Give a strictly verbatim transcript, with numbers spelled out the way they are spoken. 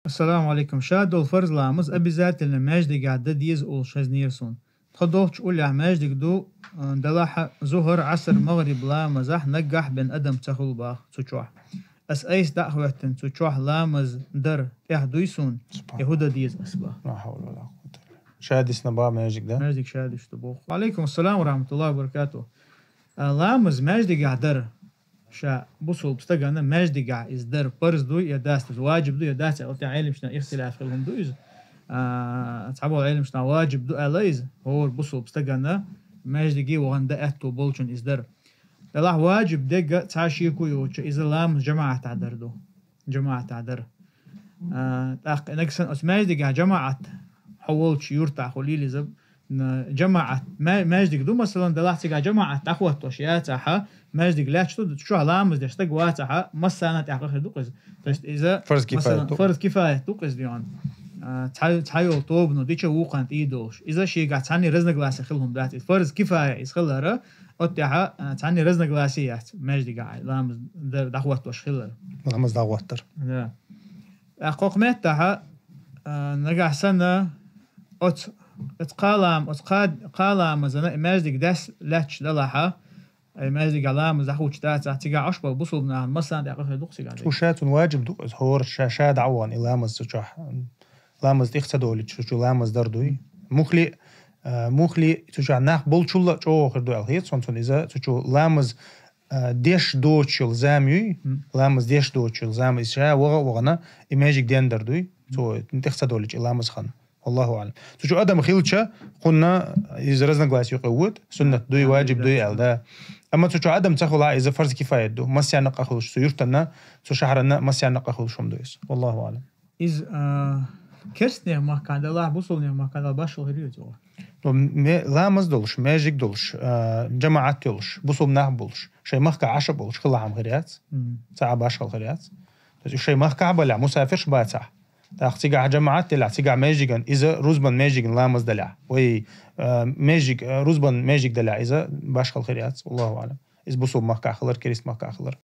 Ассаламу алейкум. Ша долу фарз ламаз обязательно маьждигехь дан деза олуш хезнера суна. Тхо долчу уллехь маьждиг ду, а, делахь а зухар, Ӏаср, магӀриб ламазехь наггахь бен адам ца хуьлу баха цу чохь. Ас айса дӀа а хӀоьттина, цу чохь ламаз дар тӀехь дуй суна, я хӀун дан деза ас баха? Ла хьавла ва ла къуввата илла билла. Ша дисна баха маьждиг, да? Маьждиг ша дисна боху. Ва алейкум ассалам ва рахматуллахи ва баракатух. А, ламаз маьждигехь дар. Ша бусулба стагана маьждигехь иза дар парз дуй я дац, иза ваджиб дуй я дац, оцу тӀехь Ӏелимашна ихтилаф хилла хӀума ду иза. А, цхьаболу Ӏелимашна ваджиб ду аьлла иза, хӀора бусулба стагана маьждиге вахана дан аьтто болчун иза дар. Делахь ваджиб дегга цхьа шеко йоцучу иза ламаз жамаӀатахь дар ду. ЖамаӀатахь дар. А, тӀаккха нагахь санна оцу маьждигехь жамаӀат хьо волчу юртахь хуьлийла иза, н-, жамаӀат, ма-, маьждиг ду, масалан, делахь цигахь жамаӀат дӀахӀоттош яцахьа, маьждиг лаьтташ ду, чохь ламаз деш стаг вацахьа, массарна тӀехь къа хир ду-кх иза. То есть иза, фарз кифаят масалан, ду. Фарз кифаят ду-кх иза, дион. А, цхьа-, цхьайолу тобано дича вукхана тӀе долуш. Иза шегахь цхьанне разногласие хилла хӀума дац. Иза фарз кифая иза хилара, оцу тӀехь, а, цхьанне разногласие яц маьждигехь ламаз дар дӀахӀоттош хилара. Ламаз дӀахӀоттар. Да. ТӀаккха кху меттахь, а, нагахь санна, оцу, оцу кхалам-, оцу кха-, кхаламазана и маьждиг дас лаьтташ далахьа, и маьждигехь ламаз дӀахӀуттуш дацахь, цигахь Ӏаш болу бусулба нахана массарна тӀехь къа хир ду-кх цигахь. Цу ша цунна ваджиб ду-кх иза, хӀора ша, ша дӀа а вахана, и ламаз цу чохь, ламаз тӀех ца долуьйтуш, цу чу ламаз дар дуй. Мухли, а, мухли цу чохь нах болчулла чӀогӀа хир ду аьлла хета суна цунна иза, цу чу ламаз а, деш доцучул зама юй, ламаз деш доцучул зама, иза ша ваха а вахана, и маьждиг дендар дуй, цо тӀех ца долуьйтуш и ламаз хан. Валлаху аълам. Цу чу адам хилча, кхунна иза разногласие юкъа воьду, суннат дуй, ваджиб дуй аьлла, да. Амма цу чу адам ца хуьлахь, иза фарз кифаят ду. Массарна къа хуьлуш, цу юьртанна, цу шахьранна массарна къа хуьлуш хӀума ду иза. Валлаху аълам. Иза, а, керстанех махкахь далахь, бусулнех махкахь далахь, башхалла хир ю иза? Ну, ме-, ламаз долуш, маьждиг долуш, а, жамаӀат йолуш, бусулба нах болуш, шайн махкахь Ӏаш а болуш, хилахь-м хир яц. Цхьа а башхалла хир яц. То есть шайн махкахь балахь, мусафирш бацахь, тӀаккха цигахь жамаӀат делахь, цигахь маьждиган, иза рузбан маьждиган ламаз далахь, вай, а, маьждиг, а, рузбан маьждиг далахь, иза башхалла хир яц. Валлаху аълам. Иза бусулба махкахь хилар, керста махкахь хилар.